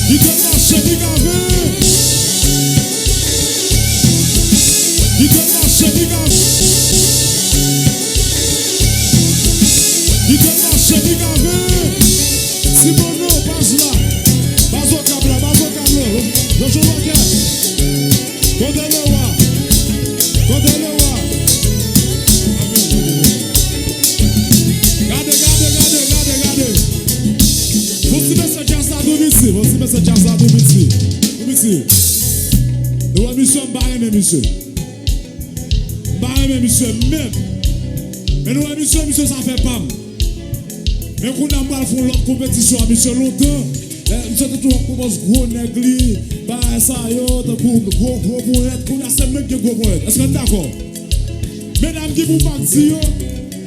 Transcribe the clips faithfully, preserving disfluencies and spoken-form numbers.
Ki fè mache, li ka vin. Ki fè mache, li ka vin. Ki fè mache, li ka vin. Ti Bono, baz la. Baz Okap la, baz Okap la. Yo jwe wakè. Kote Lewa? Kote Lewa? Gade, gade, gade, gade, gade. Bon ti mesye djaz la tou piti, bon ti mesye djaz la tou piti. Tou piti. Nou wè misye, m pa renmen misye. M pa renmen misye menm. Men nou wè misye, misye sa fè pa m. Men kounye a m pral fè yon lòt konpetisyon a misye lontan. Lè misye te toujou ap konpòz gwo nèg li, bagay sa yo, tankou gwo, gwo ponyèt. Kounye a se mwen ki gen gwo ponyèt. Èske n dakò? Medam ki pou Magdi yo,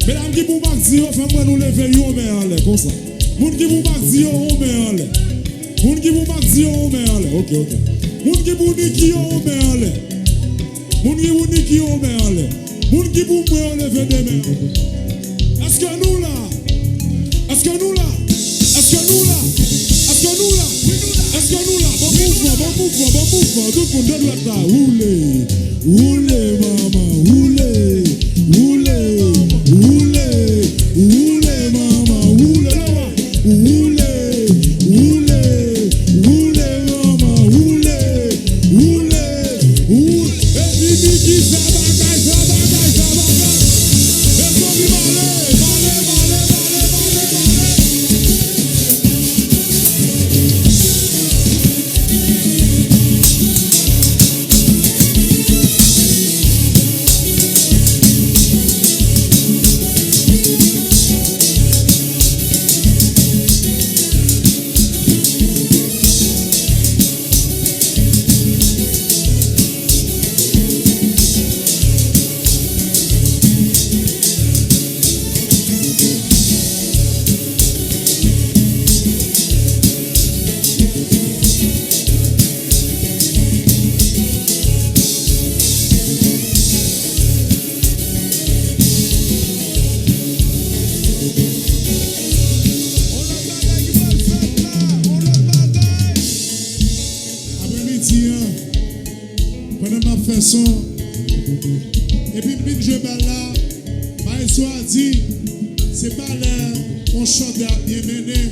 medam ki pou Magdi yo, fè m wè nou leve yon men anlè konsa. Moun ki pou Magdi yo, yon men anlè. Moun ki pou Magdi yo, yon men anlè. Ok, ok. Moun ki pou Niki yo, yon men anlè. Moun ki pou Niki yo, yon men anlè. Moun ki pou mwen yo, leve de men. Èske nou la? Èske nou la? Èske nou la? Èske nou la? Èske nou la? Bon mouvman, bon mouvman, bon mouvman. Tout moun de dwèt la. Woule, woule, manman, woule, woule, woule, woule, manman, woule. Woule, woule, woule, manman, woule, woule, woule. Epi Niki fè bagay, fè bagay, fè bagay. Mezanmi, m ale, m ale, m ale, m ale, m ale, m ale. On lòt bagay ki pral fèt la, on lòt bagay. Aprèmidi an, pandan m ap fè son, epi m fin jwe bal la, maestro a di, se pa lè yon chantè ap byen mennen,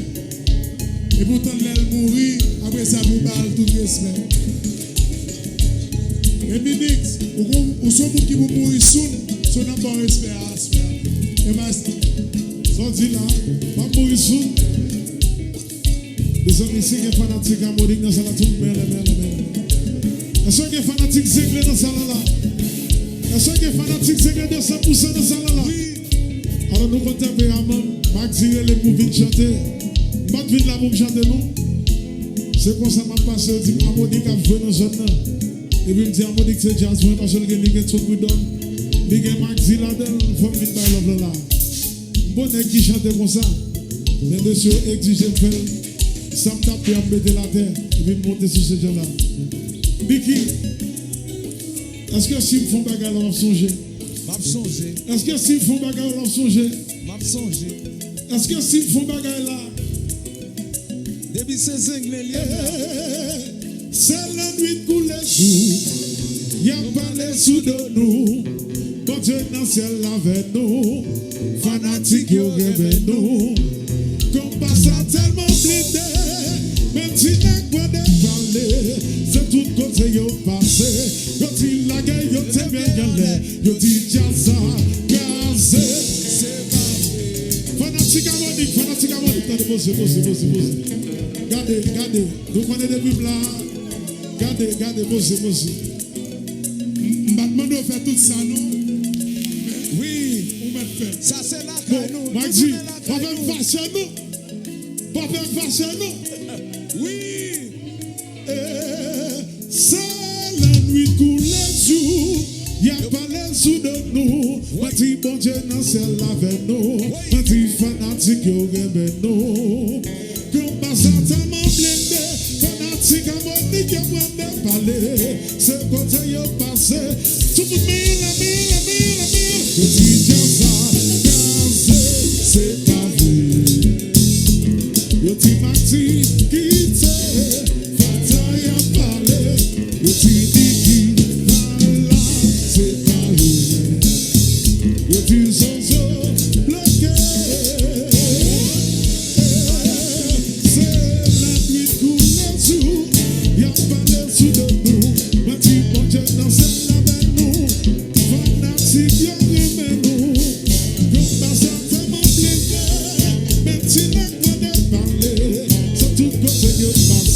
epi w tann lè l mouri, apre sa pou w ba l tout respè. Epi Nix, ou gon, ou se yon moun ki pou mouri soon, so n ap ba w respè a aswè a. E maestro, sa w di la, m ap mouri soon. Mezanmi, si gen fanatik Amonic nan sal la, tout men anlè, men anlè, men anlè. Èske gen fanatik Zengle nan sal la la? Èske gen fanatik Zengle de san pou san nan sal la la? Wi. Alò, nou konn tanperèman m, Magdi rele m pou vin chante. M pa t vin la pou m chante, non. Se konsa m ap pase, yo di m Amonic ap jwe nan zòn nan. Epi m di Amonic se djaz mwen, paske l gen, li gen Trump Ridon, li gen Magdi ladan l, fò m vin bay love la la. M bon nèg ki chante konsa. Men mesye yo egzije m fè l. Sa m t ap fè, m mete l atè, epi m monte sou stage la. Niki, èske si m fè yon bagay la, w ap sonje? M ap sonje. Èske si m fè yon bagay la, w ap sonje? M ap sonje. Èske si m fè yon bagay la? Depi se Zengle li ye la. Se lannwit koule jou, y ap pale sou do nou. Bondye nan syèl la avè nou, fanatik yo renmen nou. Konpa sa tèlman blende, menm ti nèg pran de pale. Se tout kote yo pase, yo di lagè, yo te byen anlè, yo di djaz la kraze. Se pa vre. Fanatik Amonic, fanatik Amonic, tande, poze, poze, poze, poze. Gade, gade, nou konnen depi m la. Gade, gade, poze, poze. M, m pa t mande w fè tout sa, non. Wi. Ou mèt fè. Sa se lakay nou. Bon, nou Magdi, tounen lakay nou. Pa fè m fache, non. Pa fè m fache, non. Wi. Eh, se lannwit koule jou, y ap pale sou do nou. Mwen di Bondye nan syèl la avè nou. Mwen di fanatik yo renmen nou. Konpa sa tèlman blende, fanatik Amonic yo pran de pale. Se kote yo pase, tout moun menm la, menm la, menm la, menm la. Yo di djaz la kraze, se pa vre. Yo di Magdi kite.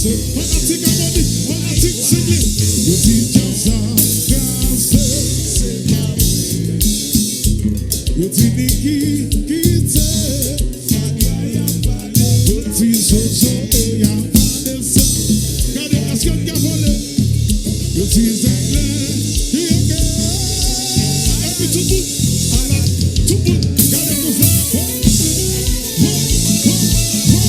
Fanatik Amoni, fanatik Single. Yo di djaz la kraze, se pa vre. Yo di Nicky kite. Yo di Jojo e Vanessa. Gade, èske n ka vole? Yo di Zengle, yo ke. Epi tout moun, ala, tout moun, gade nou fè. Ho, ho, ho.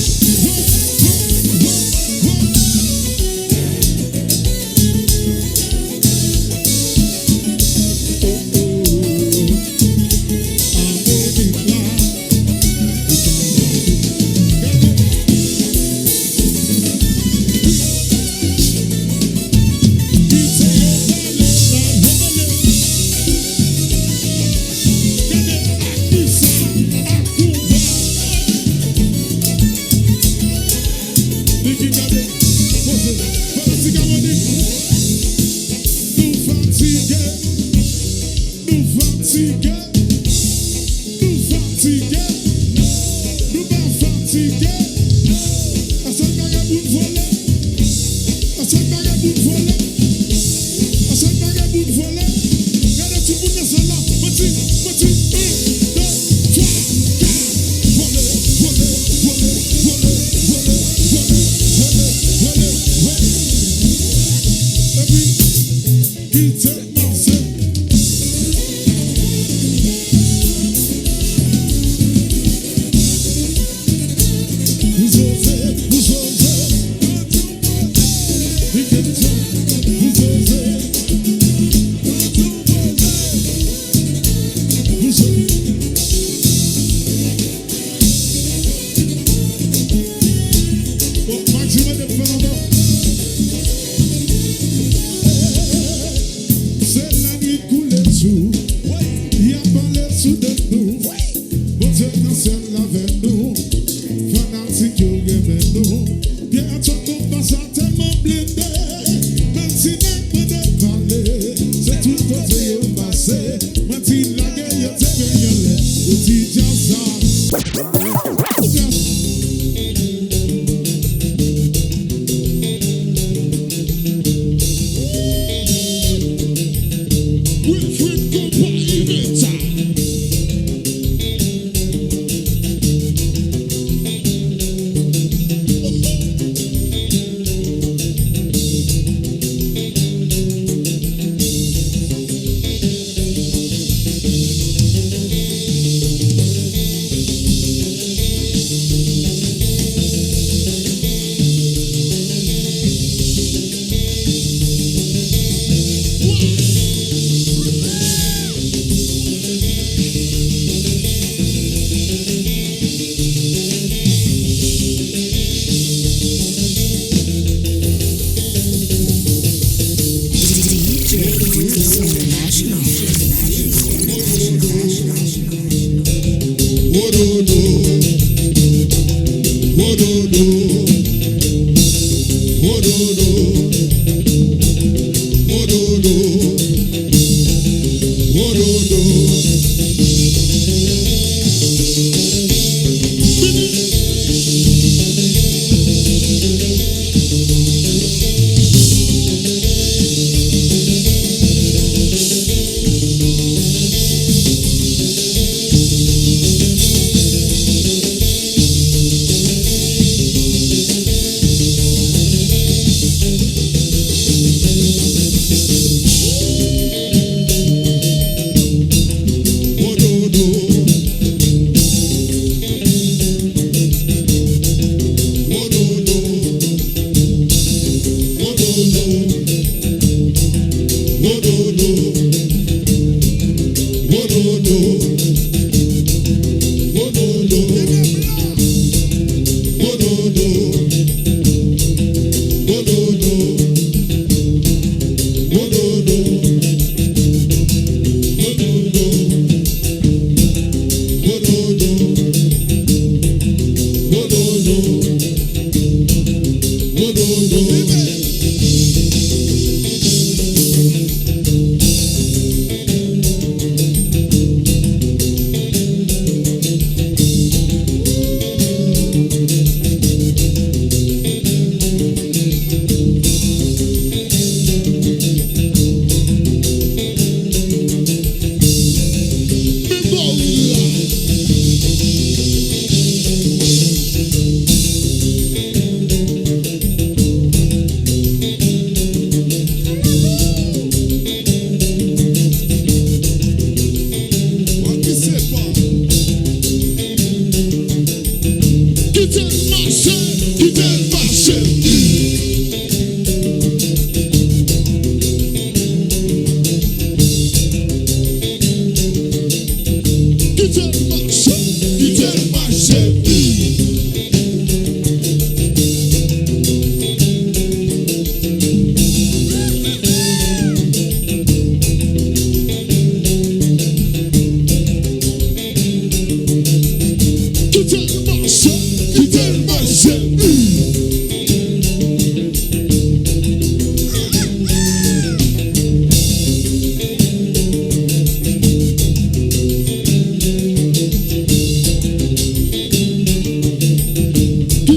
Niki, gade, poze, fanatik Amoni. Nou fatige, nou fatige, nou fatige, nou pa fatige. Èske n pa gen pou n vole? Èske n pa gen pou n vole? Èske n pa gen pou n vole? Gade ti moun nan sal la. Mwen di, mwen di, en, de, twa, kat. Vole, vole, vole. Epi, kite pase. Ou soze, ou soze. Li gen tan, ou soze. Ou soze. Bon, Maxi mande m fè lontan. Se lannuit koule jou, y ap pale sou de nou. Bondye nan syèl la avèk nou, fanatik yo renmen nou. Pyè Antwòn konpa sa tèlman blende, menm si nèg mwen devale, se tout kote yo pase. Mwen di lage yo te benyen lè, yo di djaz sa. Wilfred Konpa Iveta.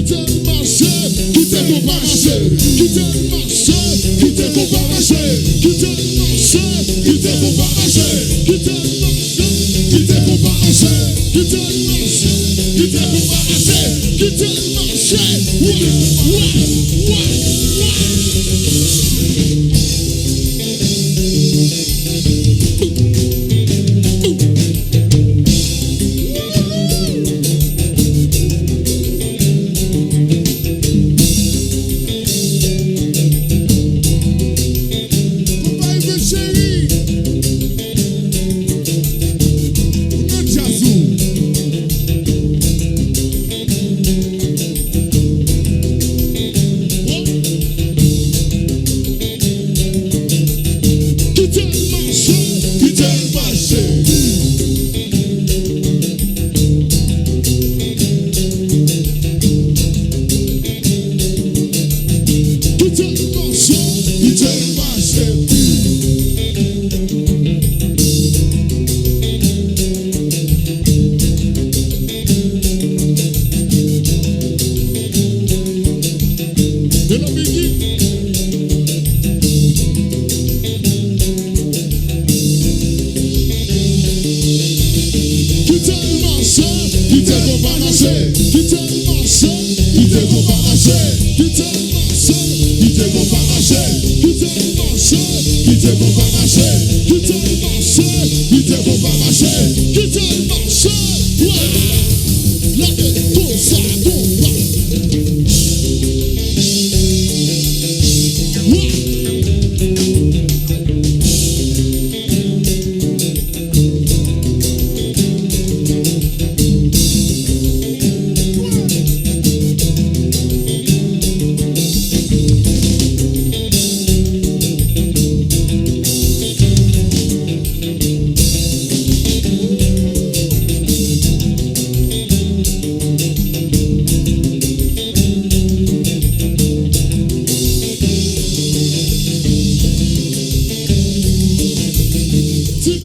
Kite l mache, kite konpa mache, kite l mache, kite konpa mache, kite l mache, kite konpa mache, kite l mache, kite konpa mache, kite l mache, kite konpa mache, kite l mache. Wa, wa, wa, wa. Konpa Ive cheri, ou nan djaz ou. Kite l mache, kite l mache. Kite l mache, kite l mache. Hello, Biggie. Kite l mache, kite konpa mache. Kite l mache, kite konpa mache. Kite l mache, kite konpa mache. Kite l mache, kite konpa mache.